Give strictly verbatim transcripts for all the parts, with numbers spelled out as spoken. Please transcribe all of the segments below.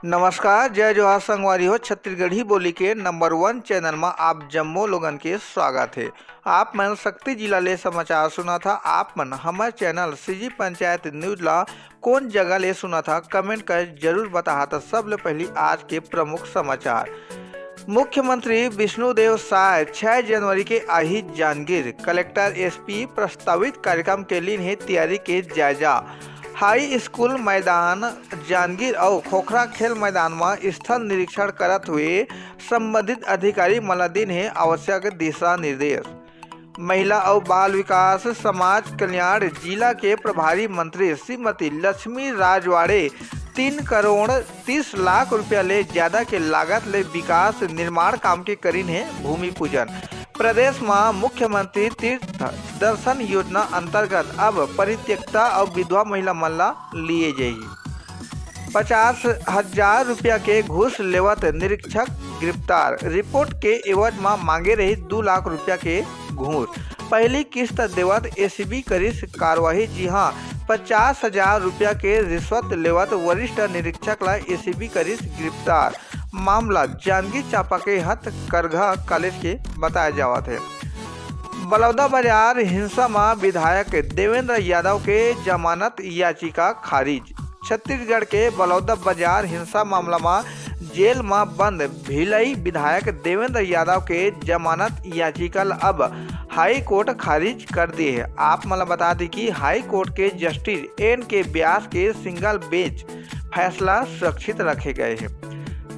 नमस्कार, जय जोहार संगवारी हो। छत्तीसगढ़ी बोली के नंबर वन चैनल मा आप जम्मो लोगन के स्वागत हे। आप मन शक्ति जिला ले समाचार सुनत हा। आप मन हमर चैनल सीजी पंचायत न्यूज ला कोन जगह ले सुनत हा, कमेंट कर जरूर बताहा। त सबले पहली आज के प्रमुख समाचार। मुख्यमंत्री विष्णुदेव साय छह जनवरी के आही जांजगीर, कलेक्टर एसपी प्रस्तावित कार्यक्रम के लीन हे तैयारी के जायजा। हाई स्कूल मैदान जांजगीर अउ खोखरा खेल मैदान म स्थल निरीक्षण करत हुए संबंधित अधिकारी मन ल दीन हे आवश्यक दिशा निर्देश। महिला अउ बाल विकास समाज कल्याण जिला के प्रभारी मंत्री श्रीमती लक्ष्मी राजवाड़े तीन करोड़ तीस लाख रुपया ले ज्यादा के लागत ले विकास निर्माण काम के करीन हे भूमि पूजन। प्रदेश म मुख्यमंत्री तीर्थ दर्शन योजना अंतर्गत अब परित्यक्ता अउ विधवा महिला मन ला लिए जाही। पचास हजार रुपया के घूस लेवत निरीक्षक गिरफ्तार। रिपोर्ट के एवज म मांगे रही दू लाख रुपया के घूस। पहली किस्त देवत एसीबी करिस कार्रवाई। जी हां, पचास हजार रुपया के रिश्वत लेवत वरिष्ठ निरीक्षक ला एसीबी करिस गिरफ्तार। मामला जांजगीर चांपा के हथकरघा कॉलेज के बताया जावत हे। बलौदा बाजार हिंसा म विधायक देवेंद्र यादव के जमानत याचिका खारिज। छत्तीसगढ़ के बलौदा बाजार हिंसा मामला म जेल म बंद भिलई विधायक देवेंद्र यादव के जमानत याचिका ल अब हाई कोर्ट खारिज कर दिए हे। आप मन ल बता दी कि हाई कोर्ट के जस्टिस एन के व्यास के सिंगल बेंच फैसला सुरक्षित रखे गए हे।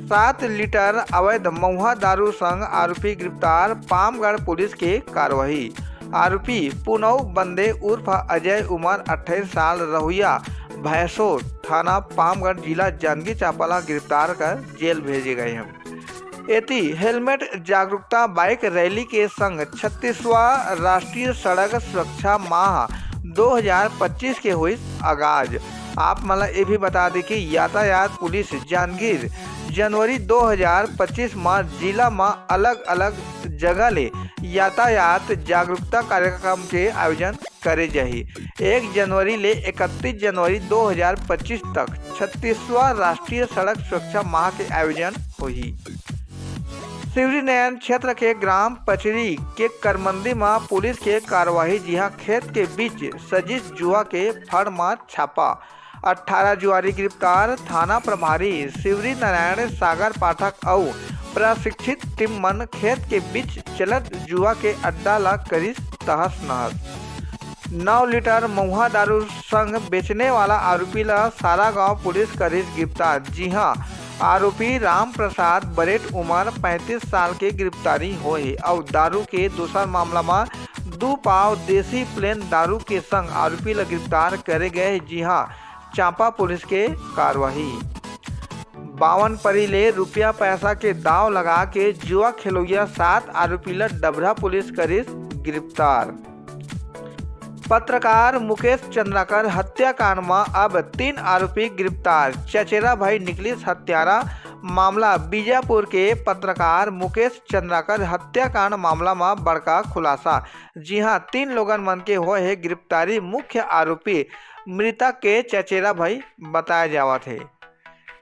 सात लीटर अवैध महुआ दारू संग आरोपी गिरफ्तार, पामगढ़ पुलिस के कार्रवाई। आरोपी पुनौ बंदे उर्फ अजय, उमर अट्ठाईस साल, रहुइया भैंसो, थाना पामगढ़, जिला जांजगीर चांपा ला गिरफ्तार कर जेल भेजे गए हे। एती हेलमेट जागरूकता बाइक रैली के संग छत्तीसवां राष्ट्रीय सड़क सुरक्षा माह दो हजार पच्चीस के होइस आगाज। आप मन ला ये भी बता दी कि यातायात पुलिस जांजगीर जनवरी दो हजार पच्चीस म जिला म अलग-अलग जगह ले यातायात जागरूकता कार्यक्रम के आयोजन करे जाही। एक जनवरी ले इकतीस जनवरी दो हजार पच्चीस तक छत्तीसवां राष्ट्रीय सड़क सुरक्षा माह के आयोजन होही। शिवरीनारायण क्षेत्र के ग्राम पचरी के करमंदी म पुलिस के कार्रवाई, जिहां खेत के बीच सजिस जुआ के फड़ म छापा। अट्ठारह जुआरी गिरफ्तार, थाना प्रभारी शिवरीनारायण सागर पाठक अउ प्रशिक्षित टीम मन खेत के बीच चलत जुआ के अड्डा ला करिस तहस नहस। नौ लीटर महुआ दारू संग बेचने वाला आरोपी ला सारागांव पुलिस करिस गिरफ्तार। जी हां, आरोपी राम प्रसाद बरेट, उमर पैंतीस साल के गिरफ्तारी होए हे अउ दारू के दूसर मामला म दू पाव देसी प्लेन दारू के संग आरोपी ला गिरफ्तार करे गए हे। जी हां, चांपा पुलिस के कार्रवाई। बावन परी ले रुपया पैसा के दाव लगा के जुआ खेलौया सात आरोपी ल डभरा पुलिस करिस गिरफ्तार। पत्रकार मुकेश चंद्राकर हत्याकांड म अब तीन आरोपी गिरफ्तार, चचेरा भाई निकलिस हत्यारा। मामला बीजापुर के पत्रकार मुकेश चंद्राकर हत्याकांड मामला म बड़का खुलासा। जी हां, तीन लोगन मन के होए हे गिरफ्तारी। मुख्य आरोपी मृतक के चचेरा भाई बताए जावत हे।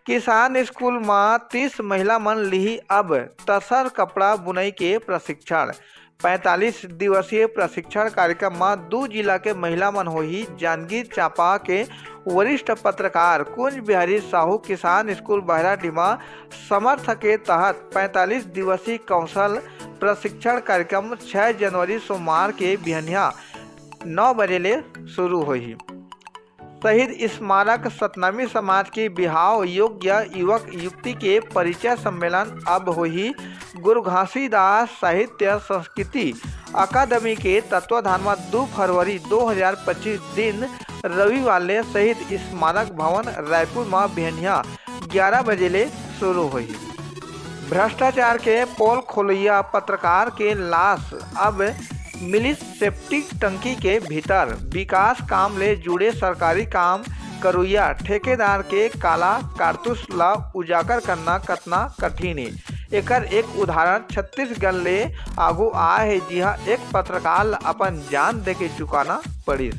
किसान स्कूल म तीस महिला मन लिही अब तसर कपड़ा बुनई के प्रशिक्षण। पैंतालीस दिवसीय प्रशिक्षण कार्यक्रम म दू जिला के महिला मन होही। जांजगीर चांपा के वरिष्ठ पत्रकार कुंज बिहारी साहू किसान स्कूल बहराडीह म समर्थ के तहत पैंतालीस दिवसीय कौशल प्रशिक्षण कार्यक्रम छह जनवरी सोमवार के बिहनिया नौ बजे ले शुरू होही। शहीद स्मारक सतनामी समाज के बिहाव योग्य युवक युवती के परिचय सम्मेलन अब होही। गुरु घासीदास साहित्य संस्कृति अकादमी के तत्वाधान म दू फरवरी दो हजार पच्चीस दिन रविवार ले शहीद स्मारक भवन रायपुर म बिहनिया ग्यारह बजे ले शुरू होही। भ्रष्टाचार के पोल खोलैया पत्रकार के लाश अब मिलिस सेप्टिक टंकी के भीतर। विकास काम ले जुड़े सरकारी काम करोइया ठेकेदार के काला कारतूस ला उजागर करना कतना कठिन हे। एकर एक उदाहरण छत्तीसगढ़ ले आगू आए हे, जिहां एक पत्रकार ला अपन जान देके चुकाना पड़िस।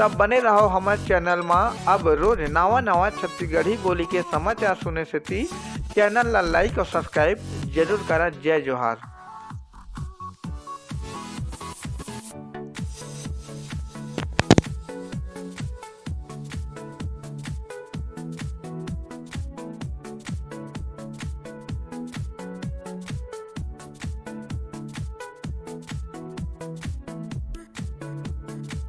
तब बने रहो हमर चैनल मा। अब रोज नवा नवा छत्तीसगढ़ी बोली के समाचार सुने सेती चैनल ला लाइक और सब्सक्राइब जरूर करा। जय जोहार।